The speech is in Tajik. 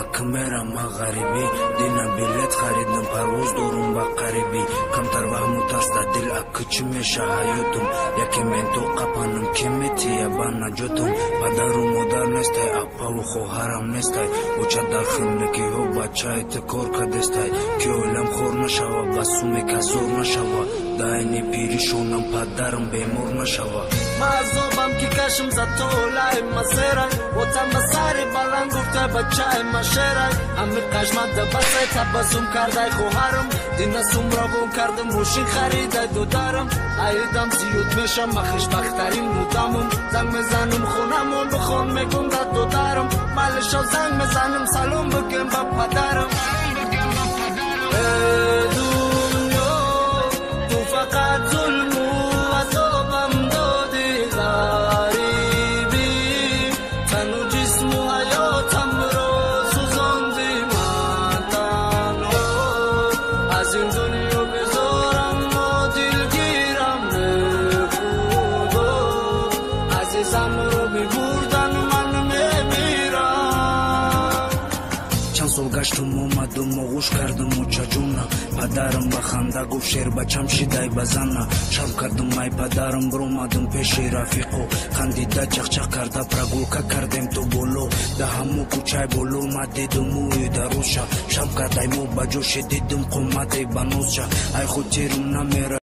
Акмера ма ғарибӣ, дина билет харидам, парвоз дорум ба қарибӣ. Камтар ваҳму тарс дар дил, акы чӣ меша ҳаётум? Яке мен то қапанам, ки метия ба наҷотум? Падару модар нестай, апаву хоҳарам нестай. Оча дар хунукиҳо бачаи ту кор кардестай, ки оилам хор нашава, ба суме касор нашава. Да айни пиришонам падарам бемор нашава. Ма азобам ки кашм за толаи мазерай, отам ба сари баланд гуфтай бачаи машерай. Ҳами қажмада басай табассум кардай хоҳарам, дина сум равон кардам, мошин харидай додарам. Аидам зиёд мешам, ма хушбахттарин мудамум. Занг мезанам хонамон, бихон мегум да додарам. Малишо занг мезанам, салом бигем ба падарам. Э дунё, ту фақат зулму азобам додӣ, ғарибӣ тану ҷисму ҳаётамро сӯзондӣ. Ман танҳо аз ин дунё безорам, мо дилгирам. Худо, азизамро бибурдан, ман мемирам. Чанд сол гаштум, омадум, оғӯш кардум очаҷона. Падарам ба ханда гуфт: шербачам шидай ба зана. Шарм кардум ай падарам, биромадум пеши рафиқо. Хандида, чахчах карда, прогулка кардем то боло. Да ҳаму кӯчаи боло ма дидум ӯи дарозша. Шарм кардай мо ба ҷоше дидум қомате ба нозша. Ай хотирум намера.